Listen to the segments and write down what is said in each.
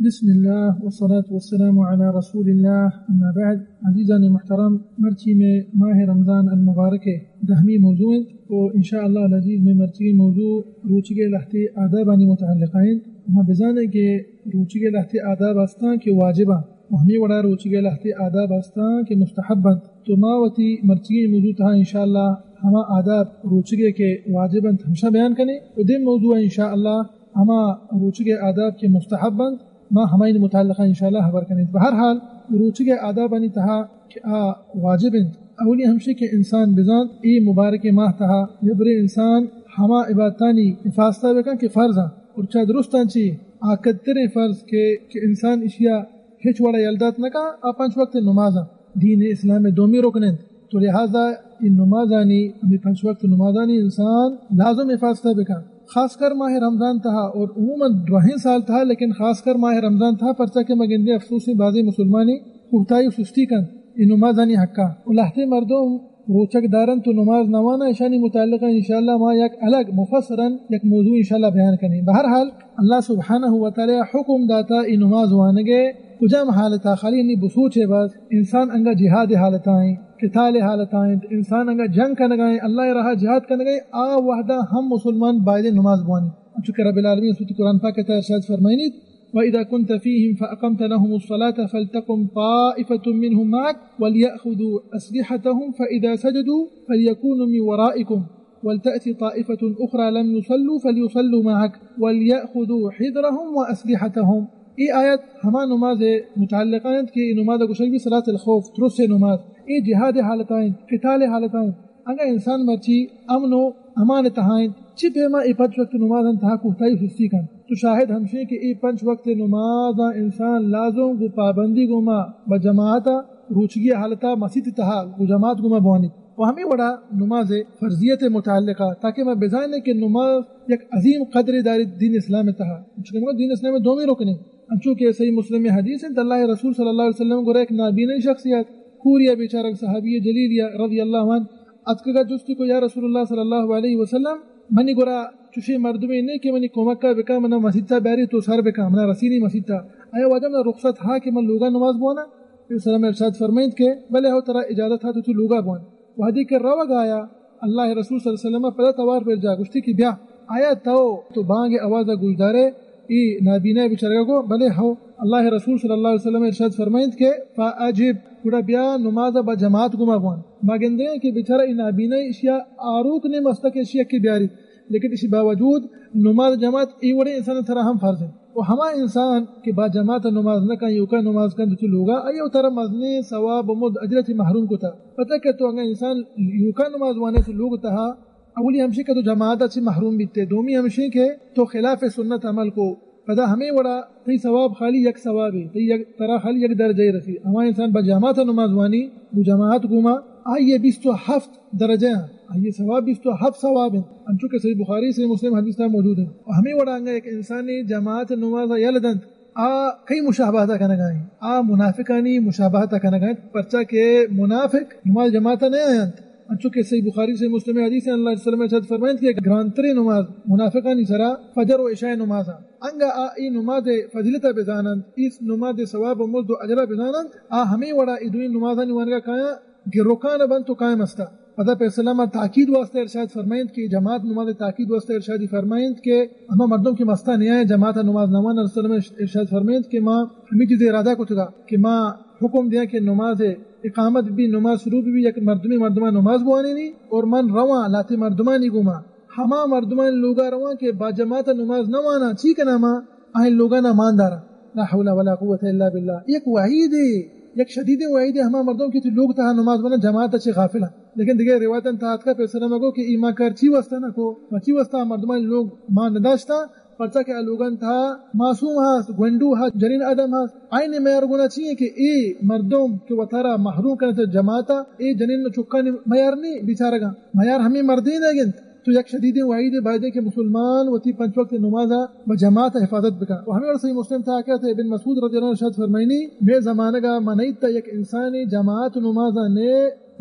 بسم اللہ والصلاة والسلام علی رسول اللہ، اما بعد۔ عزیزان محترم، مرچی میں ماہ رمضان المبارک دہمی موضوع انت و انشاءاللہ العزیز میں مرچی موضوع روچگے لہتے آدابانی متعلقہ انت۔ ما بزانیں کہ روچگے لہتے آداب استاں کہ واجباں و ہمیں وڑا روچگے لہتے آداب استاں کہ مستحب انت۔ تو ما وتی مرچی موضوع تہا انشاءاللہ ہما آداب روچگے کہ واجب انت ہمشا بیان کنیں و دیم موضوع انشاءاللہ ہما روچگے آداب کہ مستحب انت، ما ہمائی متعلقہ انشاءاللہ حبر کنیں۔ بہر حال، روچگے آدابانی تہا کہ آ واجب انت، اولی ہمشی کہ انسان بزانت، اے مبارک ماہ تہا یبرے انسان ہما عبادتانی حفاظتہ بکن کہ فرض انت، اور چہ درستاں چی آکدتریں فرض کہ، کہ انسان اشیا ہچ وڑا یلدات نکا، آ پنچ وقت نمازاں۔ دین اسلام دومی رکن انت۔ تو لہذا اے نمازانی، ہمیں پنچ وقت نمازانی انسان لازم حفاظتہ بکن۔ خاص کر ماہ رمضان تہا اور عموماً درہیں سال تہا، لیکن خاص کر ماہ رمضان تہا، پرچا کہ ما گندیں افسوسیں بازیں مسلمانی کوتاہی و سستی کنت اے نمازانی حقا۔ و لہتے مردم روچگ دارنت و نماز نوانا، اشانی متعلقہ انشاءاللہ ما یک الگ مفصلاً یک موضوع انشاءاللہ بیان کنیں۔ بہر حال، اللہ سبحانہ و تعالی حکم داتا اے نماز وانگے کجام حالتا، خالی انی بسوچے بس انسان انگا جہاد حالتا ہیں، قتال حالتا ہیں، انسان انگا جنگ کنگا ہیں، اللہ راہ جہاد کنگا ہیں، آ وحدہ ہم مسلمان بایدیں نماز بوانی۔ چونکہ رب العالمین سورۃ قرآن پاک تہا ارشاد فرمائنیت، وَإِذَا كُنْتَ فِيهِمْ فَأَقَمْتَ لَهُمُ الصَّلَاةَ فَلْتَقُمْ طَائِفَةٌ مِّنْهُمْ مَعَكَ وَلْيَأْخُذُوا أَسْلِحَتَهُمْ فَإِذَا سَجَدُوا فَلْيَكُونُوا مِنْ وَرَائِكُمْ وَلْتَأْتِ طَائِفَةٌ أُخْرَىٰ لَمْ يُصَلُّوا فَلْيُصَلُّوا مَعَكَ وَلْيَأْخُذُوا حِذْرَهُمْ وَأَسْلِحَتَهُمْ۔ اے آیت ہما نماز متعلقہ انت کہ اے نماز گوشگ بی صلاۃ الخوف، ترس نماز۔ اے جہاد حالتا انت، قتال حالتا انت۔ اگاں انسان مرچی امن و امان تہا انت، چی پیما اے پنچ وقت نمازاں تہا کوتاہی سستی کنت؟ تو شاہد ہمشیں کہ اے پنچ وقت نمازاں انسان لازم گو پابندی گوما با جماعتا روچگی حالتا مسیت تہا گو جماعت گوما بوانی۔ و ہمیں وڑا نماز فرضیت متعلقہ، تاکہ ما بزانیں کہ نماز یک عظیم قدر داری دین اسلام تہا۔ چونکہ دین اسلام دومی رکن ہے۔ انچو کہ صحیح مسلم حدیث انت، اللہ رسول صلی اللہ علیہ وسلم گورا ایک نابینا شخصیت، کوریا بیچارہ صحابی جلیل یا رضی اللہ عنہ، اتکگا جستی کو، یا رسول اللہ صلی اللہ علیہ وسلم، منی گورا چوشیں مردمے نے کہ منی کمکا بکا، منا مسیتا بیاری تو سر بکا، منا رسینی مسیتا۔ آیا واجہ منا رخصت ہا کہ من لوگا نماز بوانا؟ صلی اللہ علیہ وسلم ارشاد فرمائنت کہ بلے ہو، ترا اجازت ہا تو تو لوگا بوان۔ وہدے کہ روگ آیا، اللہ رسول صلی اللہ علیہ وسلم پدا توار پر جا گوشتی کہ بیا، آیا تو، تو بانگ آواز گوشدارے؟ ای نابینا بیچارگا گو بلے ہو۔ اللہ رسول صلی اللہ علیہ وسلم ارشاد فرمائنت کہ فاجب، گڑا بیا نماز با جماعت گما بوان۔ ما گندے کہ بیچارہ ای نابینا اشیا آروک نے مستک اشیا کہ بیاری، لیکن اسی باوجود نماز جماعت ای وڑے انسان سرا ہم فرض ہے۔ و ہما انسان کہ با جماعت نماز نہ کن، یوکا نماز کن تو لوگا، ایو ترا مزنیں ثواب و مد اجر چی محروم کتا۔ پتہ کہ تو اگاں انسان یوکا نماز وانے تو لوگ تہا، اولی ہمشی کہ تو جماعت چی محروم بیتے، دومی ہمشی کہ تو خلاف سنت عمل کو، پدا ہمیں وڑا تئی ثواب خالی یک ثوابے، تئی یک، ترا خالی یک درجہ رسی۔ ہما انسان با جماعت نماز وانی، گو جماعت گوما، آئیے بیست و ہفت درجہ ہیں، آئیے ثواب بیست و ہفت ثواب ہیں، انچو کہ صحیح بخاری، صحیح مسلم حدیث تہا موجود ہیں۔ و ہمیں وڑا انگا یک انسانی جماعت نماز یل دنت، آ کئی مشابہت کنگا ہیں؟ آ منافقانی مشابہت کنگا ہیں، پرچا کہ منافق نماز جماعت نہ آینت۔ انچو کہ صحیح بخاری، صحیح مسلم حدیث ہیں، اللہ علیہ وسلم ارشاد فرمائنت کہ گرانترین نماز منافقانی سرا فجر و عشاء نماز ہیں۔ انگا آ ای نماز فضیلت بزانند، ای نماز ثواب و مزد و اجر بزانند، آ ہمیں وڑا ای دوئیں نمازانی وانگا کایاں گروکان بنت و قائم استا۔ پدا پیسلہ ما تاکید واسطہ ارشاد فرمائنت کہ جماعت نماز تاکید واسطہ ارشادی فرمائنت کہ ہما مردم کہ مستا نیائیں جماعت نماز نوان، رسول اللہ ارشاد فرمائنت کہ ما ہمیں چیز ارادہ کتگا کہ ما حکم دیاں کہ نماز اقامت بھی، نماز شروع بھی، یک مردمی مردمان نماز بوانینی اور من رواں لاتی مردمانی گوما۔ ہما مردمان لوگا رواں کہ با جماعت نماز نہ وانا، چی کنا ما؟ آئیں لوگا نہ مان دارا۔ لا حول ولا قوت الا باللہ۔ یک وعیدے، یک شدیدیں وعیدے ہما مردم کہ تو لوگ تہا نماز بنا جماعت چے غافل ہیں۔ لیکن دیگہ روایتاں تہا اتکا پیسلہ مگو کہ ای ما کر چی واسطہ نہ کو، ما چی واسطہ مردمان لوگ مان نداشتا، پرچا کہ آ لوگان تہا معصوم ہست، گونڈو ہست، جنین آدم ہست۔ آئین میار گنا چی ہے کہ اے مردم کہ وتارا محروم کرنے جماعتا، اے جنین چکانی میار نہیں بیچارگا، میار ہمیں مردین ہے گنت۔ تو یک شدیدیں وعیدے بایدے کہ مسلمان وتی پنچ وقت نمازا با جماعت حفاظت بکن۔ و ہمیں وڑ صحیح مسلم تہا کہ ابن مسعود رضی اللہ عنہ ارشاد فرمائنی، مے زمانگا منیت یک انسانی جماعت نمازا نے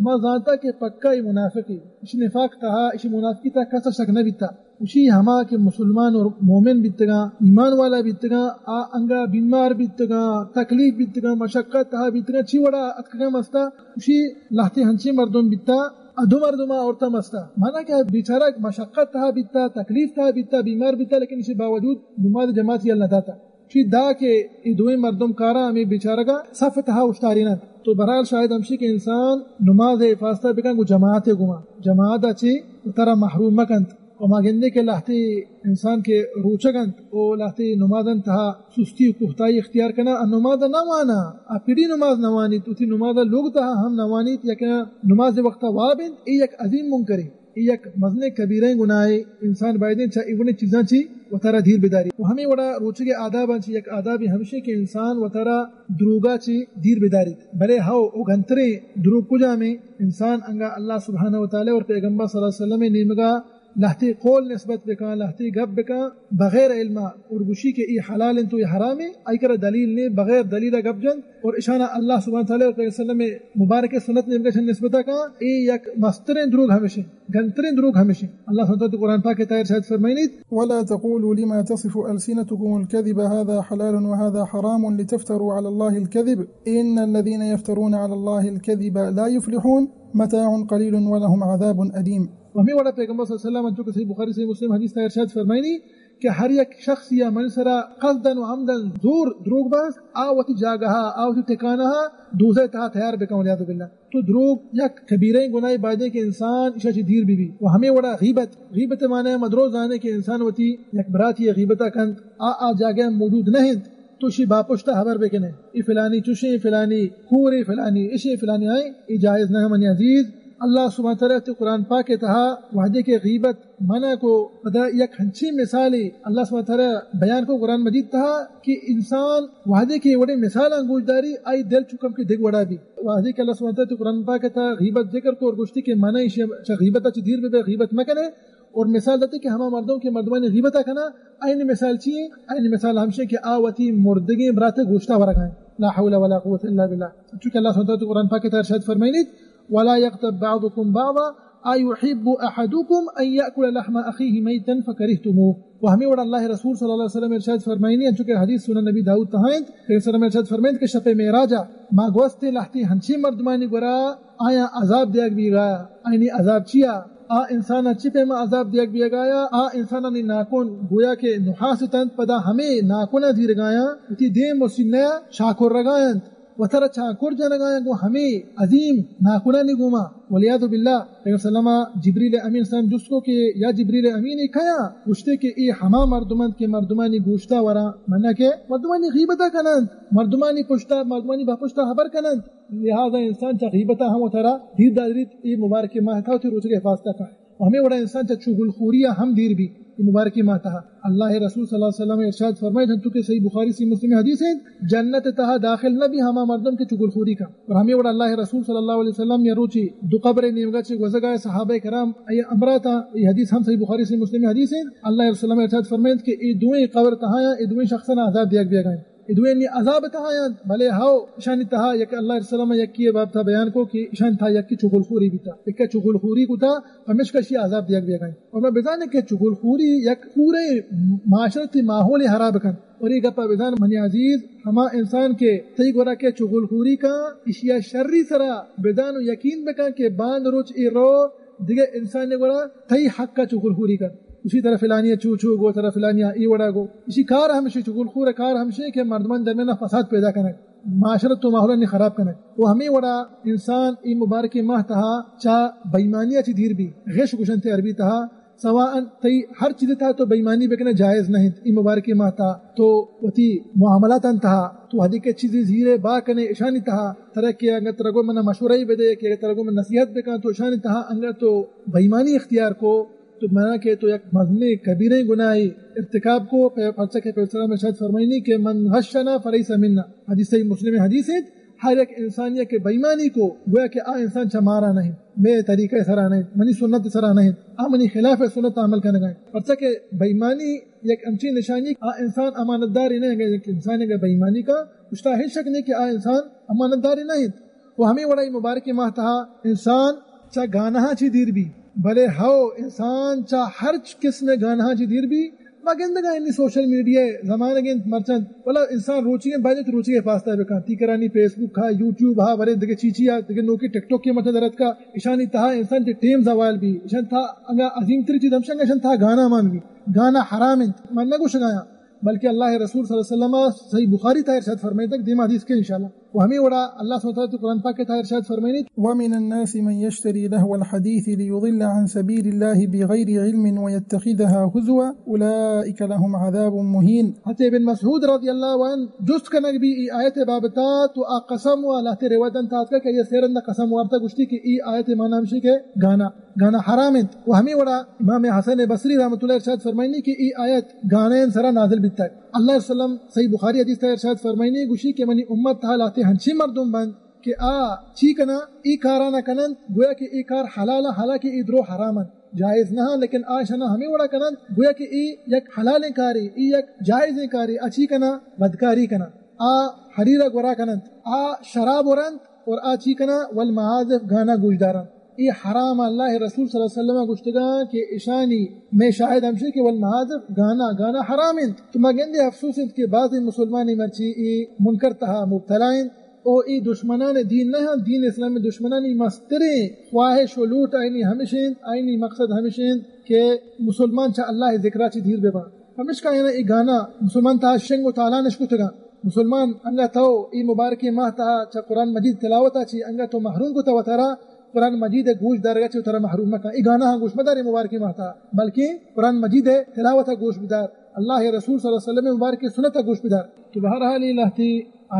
ما زانتا کہ پکا ای منافقی، اسی نفاق تہا، اسی منافقی تہا کسا شک نہ بیتا۔ گوشی ہما کہ مسلمان اور مومن بیتگاں، ایمان والا بیتگاں، آ انگا بیمار بیتگاں، تکلیف بیتگاں، مشقت تہا بیتگاں، چی وڑا اتکگاں مستا؟ گوشی لہتے ہنچیں مردم بیتا، ا دو مردم آ اورتا مستا۔ مانا کہ بیچارہ مشقت تہا بیتا، تکلیف تہا بیتا، بیمار بیتا، لیکن اسی باوجود نماز جماعت یل نہ داتا۔ چی دا کہ اے دوئیں مردم کارا ہمے بیچارگا صف تہا اوشتاریننت۔ تو بہرحال شاید ہمشی کہ انسان نماز حفاظت بکن گو جماعت گوما، جماعت چی ترا محروم مکنت۔ و ما گندے کہ لہتے انسان کہ روچگ انت و لہتے نمازن تہا سستی و کوتاہی اختیار کنا، ا نماز نہ وانا، ا پڑی نماز نہ وانیت، وتی نماز لوگ تہا ہم نہ وانیت، یا کہ نماز وقتا واب انت، اے یک عظیم منکرے، اے یک مزنیں کبیریں گناہے۔ انسان بایدیں چہ اے وڑیں چیزاں چی وتارا دیر بداری۔ و ہمے وڑا روچگے آداباں چی یک آدابے ہمشی کہ انسان وتارا دروگا چی دیر بداریت۔ بلے ہو، او گنتریں دروگ کجامیں؟ انسان انگا اللہ سبحانہ و تعالی اور پیغمبر صلی اللہ علیہ وسلم نیمگا لہتے قول نسبت بکاں، لہتے گپ بکاں بغیر علما، اور گوشی کہ اے حلال انت و اے حرام انت، آئی کرا دلیل نے، بغیر دلیل گپ جنت، اور اشانا اللہ سبحانہ تعالی اور پیغمبر صلی اللہ علیہ وسلم مبارک سنت نیمگا چہ نسبت کاں، اے یک مستریں دروگ ہمشیں، گنتریں دروگ ہمشیں۔ اللہ سبحانہ تعالی قرآن پاک تہا ارشاد فرمائنیت، ولا تقولوا لما تصف ألسنتكم الكذب هذا حلال وهذا حرام لتفتروا على الله الكذب إن الذين يفترون على الله الكذب لا يفلحون متاع قليل ولهم عذاب أليم۔ و ہمے وڑا پیغمبر صلی اللہ علیہ وسلم انچو کہ صحیح بخاری صحیح مسلم حدیث تہا ارشاد فرمائنی کہ ہر یک شخص یا من سرا قصدن و عمدن زور دروگ باز، آ وتی جاگہا، آ وتی ٹکانہا دوزہ تہا تیار بکن، والعیاذ باللہ۔ تو دروگ یک کبیرہ گناہے، بایدیں کہ انسان اشا چی دیر بی بی۔ و ہمے وڑا غیبت، غیبت معنی ہم درو زانے کہ انسان وتی یک براتی غیبتا کنت، آ آ جاگہ موجود نہ انت، تو شی باپشتا خبر بکنے، اے فلانی چوشیں، فلانی کورے، فلانی اشیں، فلانی آئیں، اے جائز نہ۔ منی عزیز، اللہ سبحانہ تعالی تی قرآن پاک تہا وحدے کہ غیبت منع کو، پدا یک ہنچیں مثالے اللہ سبحانہ تعالی بیان کو قرآن مجید تہا کہ انسان وحدے کہ وڑے مثالاں گوش داری، آئی دل چکم کہ دگ وڑا بی۔ وحدے کہ اللہ سبحانہ تعالی تی قرآن پاک تہا غیبت ذکر کو اور گوشتی کہ منع ایشی چہ غیبت چہ دیر بے، غیبت مکنے۔ اور مثال داتے کہ ہما مردم کہ مردمانی غیبتا کنا، آئین مثال چی ہے؟ آئین مثال ہمشے کہ آ وتی مردگیں برات گوشتا ورگائیں۔ لا حول ولا قوة الا باللہ۔ چونکہ اللہ سبحانہ تعالی قرآن پاک تہا ارشاد فرمائنیت، ولا يغتب بعضكم بعضا أيحب أحدكم أن يأكل لحم أخيه ميتا فكرهتموه۔ و ہمے وڑا اللہ رسول صلی اللہ علیہ وسلم ارشاد فرمائنی، انچو کہ حدیث سنن نبی داؤد تہا انت، کہ صلی اللہ علیہ وسلم ارشاد فرمائنت کہ شپ معراجا ما گوستے لہتے ہنچیں مردمانی گورا آیاں عذاب دیگ بیگایا۔ آئینی عذاب چیا؟ آ انسان چی پیما عذاب دیگ بیگایا؟ آ انسانانی ناکن گویا کہ نحاس تنت، پدا ہمے ناکنا زیرگایاں وتی دیم و سینہ چاکرگاینت۔ وترا چاکر جنگایاں گوں ہمے عظیم ناکنانی گوما، والعیاذ باللہ۔ پیغمبر سلام جبریل امین سلام جست کو کہ یا جبریل امین، اے کیا؟ گوشتے کہ اے ہما مردم انت کہ مردمانی گوشتا وراں، منا کہ مردمانی غیبتا کننت، مردمانی پشتا، مردمانی باپشتا خبر کننت۔ لہذا انسان چہ غیبتا ہم وترا دیر داریت، اے مبارک ماہ تہا وتی روچگ حفاظتا کن۔ و ہمے وڑا انسان چہ چغل خوری ہم دیر بی۔ اے مبارکیں ماہ تہا اللہ رسول صلی اللہ علیہ وسلم ارشاد فرمائیت، ہنچو کہ صحیح بخاری صحیح مسلم حدیث انت، جنت تہا داخل نہ بی ہما مردم کہ چغل خوری کا۔ اور ہمے وڑا اللہ رسول صلی اللہ علیہ وسلم یا روچی دو قبر نیمگا چہ گوزگا، صحابہ کرام اے امرا تا، اے حدیث ہم صحیح بخاری صحیح مسلم حدیث انت، اللہ رسول صلی اللہ علیہ وسلم ارشاد فرمائیت کہ اے دوئیں قبر تہا یا اے دوئیں شخصاں عذاب دیگ بیگا انت۔ اے دوئیں نی عذاب تہا انت، بلے ہو، اشانی تہا یک اللہ رسول صلی اللہ علیہ وسلم یکی بابتا بیان کو کہ اشانی تہا یکی چغل خوری بیتا، یکی چغل خوری کتا، پمشکا اشی عذاب دیگ بیگا انت۔ اور ما بزانیں کہ چغل خوری یک پورے معاشرتی ماحول خراب کن۔ اور اے گپا بزان منی عزیز، ہما انسان کہ تئی گورا کہ چغل خوری کن، اشیا شری سرا بزان و یقین بکن کہ باند روچ اے رو دگہ انسان گورا تئی حقا چغل خوری کن۔ اشی ترا فلانی چو چو گو، ترا فلانی اے وڑا گو۔ اشی کار ہمشی، چغل خور کار ہمشی کہ مردمان درمیان فساد پیدا کنگ، معاشرت و ماحول نی خراب کنگ۔ و ہمے وڑا انسان اے مبارکیں ماہ تہا چا بےایمانی چی دیر بی، غش گوشنت عربی تہا، سواء تئی ہر چیز تہا تو بےایمانی بکنے جائز نہ انت۔ اے مبارکیں ماہ تہا تو وتی معاملات تہا تو ہدی کہ چیزی زیرے با کنے اشانی تہا، ترا کہ اگر ترا گو منا مشورہ ہی بدے کہ اگر ترا گو من نصیحت بکن تو اشانی تہا انگر تو بےایمانی اختیار کو، تو منا کہ تو یک مزنیں کبیریں گناہی ارتکاب کو۔ پہ-، پرچہ کہ پیغمبر صلی اللہ علیہ وسلم ارشاد فرمائنی کہ من غشنا فلیس منا۔ حدیث صحیح مسلم حدیث انت، ہر یک انسانی کہ بےایمانی کو، گویا کہ آ انسان چہ مارا نہ انت، مے طریقہ سرا نہ انت، منی سنت سرا نہ انت، آ منی خلاف سنت عمل کنگا انت۔ پرچہ کہ بےایمانی یک انچیں نشانی، آ انسان امانتداری نہ انت۔ یک انسان اگر بےایمانی کا، اشتا ہچ شک نہیں کہ آ انسان امانتداری نہ انت۔ و ہمے وڑا اے مبارکیں ماہ تہا انسان چہ گانہاں چی دیر بی، بلے ہو، انسان چہ ہرچ قسم گانہاں چہ دیر بی، ما گندگا انی سوشل میڈیا زمانگ انت مرچنت، ولا انسان روچگیں باید انت روچگے پاستا بکن، تی کرانی فیس بک ہا، یوٹیوب ہا، ورے دگہ چی چی ہا، دگہ نوکی ٹک ٹاک کے مرچا درتکا، اشانی تہا انسان چہ ٹیم زوال بی، اشان تہا انگا عظیم تری چیز ہمشنگ اشان تہا گانا مان بی۔ گانا حرام انت، من نہ گوشگایاں، بلکہ اللہ رسول صلی اللہ علیہ وسلم صحیح بخاری تہا ارشاد فرمائیتگ، دیما حدیث کے انشاءاللہ۔ و ہمیں وڑا اللہ سبحانہ وتعالی قرآن پاک تہا ارشاد فرمائنی، ومن الناس من يشتري لهو الحديث ليضل عن سبيل الله بغير علم ويتخذها هزوا أولئك لهم عذاب مهين۔ حضرت ابن مسعود رضی اللہ عنہ جست کنگ بی ای آیت بابتا، تو آ قسم و اللہ تے روایتن تاتکا کہ یہ سیرند قسم وارتا گشتی کہ ای آیت معنی ہمشی کہ گانا گانا حرام انت۔ و ہمیں وڑا امام حسن بصری رحمۃ اللہ ارشاد فرمائنی کہ ای آیت گانین سرا نازل بیتگ۔ اللہ وسلم صحیح بخاری حدیث تہا ارشاد فرمائنی، گوشی کہ منی امت تہا لہتے ہنچیں مردم بند کہ آ چی کنا، ای کارا نہ کننت، گویا کہ ای کار حلال، حالانکہ ای درو حرام انت، جائز نہ، لیکن آ شنا ہمیں وڑا کننت گویا کہ ای یک حلالیں کاری، ای یک جائزیں کاری، آ چی کنا، بدکاری کنا، آ حریرا گورا کننت، آ شراب ورنت، اور آ چی کنا، والمعازف، گانا گوش دارنت۔ ای حرام، اللہ رسول صلی اللہ علیہ وسلم گوشتگاں کہ اشانی میں شاہد ہمشی کہ والمعازف، گانا، گانا حرام انت۔ تو ما گندے افسوس انت کہ بعض مسلمانی مرچی ای منکر تہا مبتلا انت۔ او ای دشمنان دین نہ انت، دین اسلام دشمنانی مستریں خواہش و لوٹ آئینی ہمش انت، آئینی مقصد ہمش انت کہ مسلمان چہ اللہ ذکرا چی دیر بباں۔ پمشکا یعنی ای گانا مسلمان تہا شنگ و تالانش کتگاں۔ مسلمان انگا تو ای مبارکیں ماہ تہا چہ قرآن مجید تلاوتا چی انگا تو محروم کتا وتارا، قرآن مجید گوش دارگا چی وتارا محروم مکن۔ ای گانا ہاں گوش مدار ای مبارکیں ماہ تہا، بلکہ قرآن مجید تلاوتا گوش بدار، اللہ رسول صلی اللہ علیہ وسلم مبارکیں سنتا گوش بدار۔ تو بہرحال ای لہتی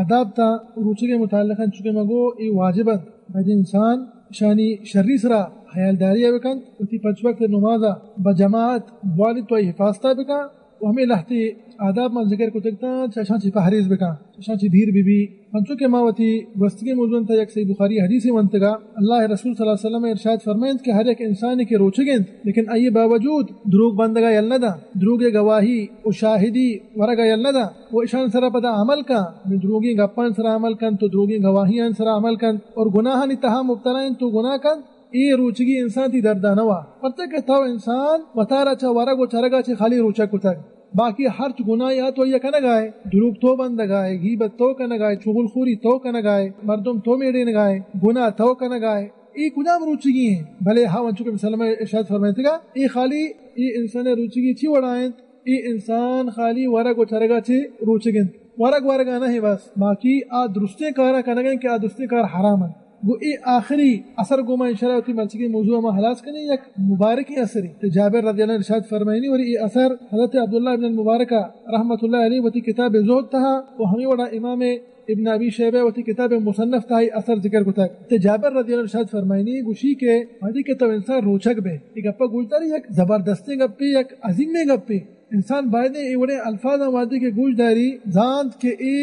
آداب تا روچگے متعلقاً چونکہ مگو ای واجب انت، باید انسان شانی شری سرا حیالداری بکن، وتی پنچ وقت نمازا بجماعت بوانی تو ای حفاظتا بکن۔ و ہمے لہتے آداب من ذکر کتگ تاں، چہ اشاں چہ پہریز بکن، چہ اشاں چہ دیر بہ بی۔ انچو کہ ما وتی گوستگیں موضوعاں تہا یک صحیح بخاری حدیثے ونتگا، اللہ رسول صلی اللہ علیہ وسلم ارشاد فرمائنت کہ ہر یک انسانے کہ روچگ انت، لیکن آئی باوجود دروگ بندگا یل نہ داں، دروگ گواہی و شاہدی ورگا یل نہ داں، و اشان سرا پدا عمل کن، دروگیں گپان سرا عمل کن، تو دروگیں گواہیان سرا عمل کن، اور گناہانی تہا مبتلا انت، تو گناہ کن، اے روچگی انسان تی دردا نوا، پرچا کہ تو انسان وتارا چہ ورگ و چرگا چہ خالی روچگ کتگ۔ باقی ہرچ گناہی آ تو آئی کنگائے، دروگ تو بندگائے، غیبت تو کنگائے، چغل خوری تو کنگائے، مردم تو میڑینگائے، گناہ تو کنگائے، اے کجام روچگی ہیں؟ بلے ہاں، انچو کہ مسلمہ ارشاد فرمائتگا، اے خالی اے انسان روچگی چی وڑا انت؟ اے انسان خالی ورگ و چرگا چہ روچگ انت۔ ورگ ورگا نہ بس، باقی آ درستیں کارا کنگا کہ آ درستیں کار حرام انت۔ گو اے آخری اثر گو ما انشاءاللہ وتی مرچگیں موضوع ما ہلاس کنیں، یک مبارکیں اثرے۔ تو جابر رضی اللہ عنہ ارشاد فرمائنی، وری اے اثر حضرت عبداللہ ابن المبارک رحمۃ اللہ علیہ وتی کتاب زہد تہا و ہمیں وڑا امام ابن ابی شیبہ وتی کتاب مصنف تہا اے اثر ذکر کتگ۔ تو جابر رضی اللہ عنہ ارشاد فرمائنی، گوشی کہ وہدے کہ تو انسان روچگ بے، اے گپا گوش داری، یک زبردستیں گپے، یک عظیمیں گپے۔ انسان بایدیں اے وڑیں الفاظاں وہدے کہ گوش داری، زانت کہ اے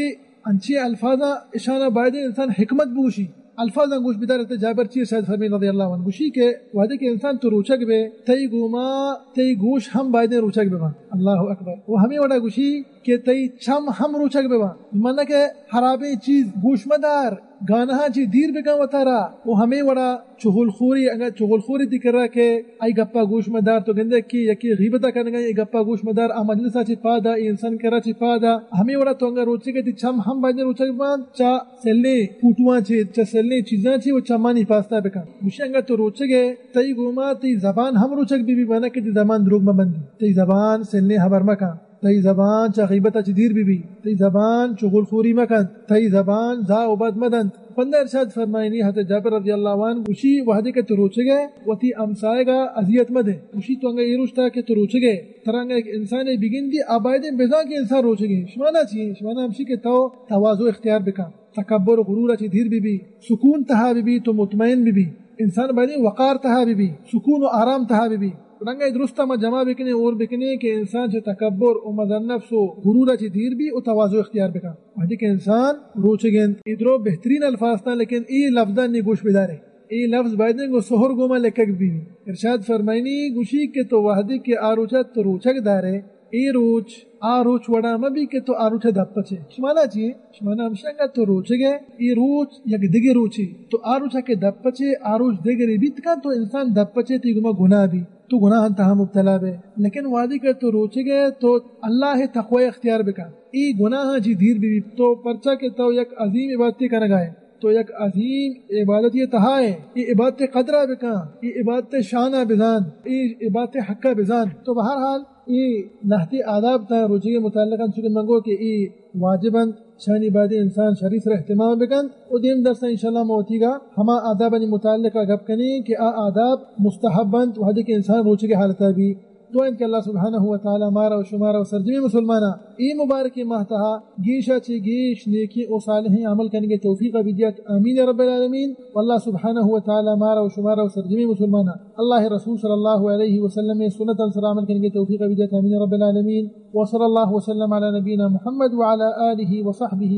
انچیں الفاظاں، اشانا بایدیں انسان حکمت بگوشی۔ الفاظاں گوش بدار، حضرت جابر چی ارشاد فرمائنی رضی اللہ عنہ، گوشی کہ وہدے کہ انسان تو روچگ بے، تئی گوما تئی گوش ہم بایدیں روچگ بباں۔ اللہ اکبر۔ و ہمیں وڑا گوشی کہ تئی چم ہم روچگ بباں، من کہ حرابیں چیز گوش مدار، گانہاں چی دیر بکن وتارا۔ و ہمیں وڑا چغل خوری، اگاں چغل خوری تی کرا کہ آئی گپا گوش مدار، تو گندے کہ یکی غیبتا کنگا، اے گپا گوش مدار، آ مجلسا چی پادا، اے انسان کرا چی پادا۔ ہمیں وڑا تو انگا روچگے تی چم ہم بایدیں روچگ بباں، چا سلیں پوٹواں چی، چا سلیں چیزاں چی و چمانی حفاظتا بکن۔ گوشی انگا تو روچگے، تئی گوما تئی زبان ہم روچگ بی بی، مانا کہ تئی زبان دروگ مبندی، تئی زبان سلیں ہبر مکن۔ تئی زبان چہ غیبت ء چہ دیر بہ بی، تئی زبان چغل خوری مہ کنت، تئی زبان زاہ و بد مہ دنت۔ بندہ ارشاد فرمائنی، حضرت جابر رضی اللہ عنہ گوشی، وہدے کہ تو روچگ ئے، وتی ہمسایگ ء اذیت مہ دے۔ گوشی، تو انگا اے روچ تہا کہ تو روچگ ئے، ترا انگا یک انسانے بگندی، آ بایدیں بزاں کہ انسان روچگ ئے۔ شمانا چی؟ شمانا ہمشی کہ تو تواضع اختیار بکن، تکبر و غرور ء چہ دیر بہ بی، سکون تہا بہ بی، تو مطمئن بہ بی۔ انسان بایدیں وقار تہا بہ بی، سکون و آرام تہا بہ بی۔ رنگا اے درستا ما جمع بکنیں، اور بکنیں کہ انسان چہ تکبر و مزن نفس و غرور ء چہ دیر بی و تواضع اختیار بکن۔ وہدے کہ انسان روچگ انت، اے درو بہترین الفاظ تاں، لیکن اے لفظاں نی گوش بدارے۔ اے لفظ بایدیں گوں سہر گوما لکھگ بی۔ ارشاد فرمائنی گوشی کہ تو وہدے کہ آ روچا تو روچگ دارے، اے روچ آ روچ وڑا مہ بی کہ تو آ روچ ءَ دپ پچے۔ شمانا چی؟ شمانا ہمشی انگا تو روچگ ئے، اے روچ یک دگہ روچے، تو آ روچا کہ دپ پچے، آ روچ دگرے بیت کن، تو انسان دپ پچے، تئی گما گناہ بی، تو گناہاں تہا مبتلا بے۔ لیکن وہدے کہ تو روچگ ئے، تو اللہ ءِ تقوی اختیار بکن، اے گناہاں چی دیر بی، بی تو، پرچا کہ تو یک عظیم عبادتے کنگا ئے، تو یک عظیم عبادتے تہا ئے، اے عبادت ءِ قدر ءَ بکن، اے عبادت ءِ شان ءَ بزان، اے عبادت ءِ حق ءَ بزان۔ تو بہرحال اے لہتے آداب تاں روچگ ءِ متعلق انت، چونکہ من گو کہ اے واجب انت، شانی بایدیں انسان شری سر اہتمام بکنت۔ و دیم درس ءَ انشاءاللہ ما وتیگا ہما آدابانی متعلق ءَ گپ کنیں کہ آ آداب مستحب انت وہدے کہ انسان روچگ ءِ حالت ءَ بی۔ دعا انت کہ اللہ سبحانہ و تعالی مارا و شمارا و سرجمیں مسلماناں اے مبارکیں ماہ تہا گیشا چہ گیش نیکیں و صالحیں عمل کنگ ءِ توفیق ءَ بدیات، آمین یا رب العالمین۔ واللہ سبحانہ و تعالی مارا و شمارا و سرجمیں مسلماناں اللہ ءِ رسول صلی اللہ علیہ وسلم ءِ سنتاں سر عمل کنگ ءِ توفیق ءَ بدیات، آمین یا رب العالمین۔ وصلی اللہ وسلم علی نبینا محمد وعلی آلہ وصحبہ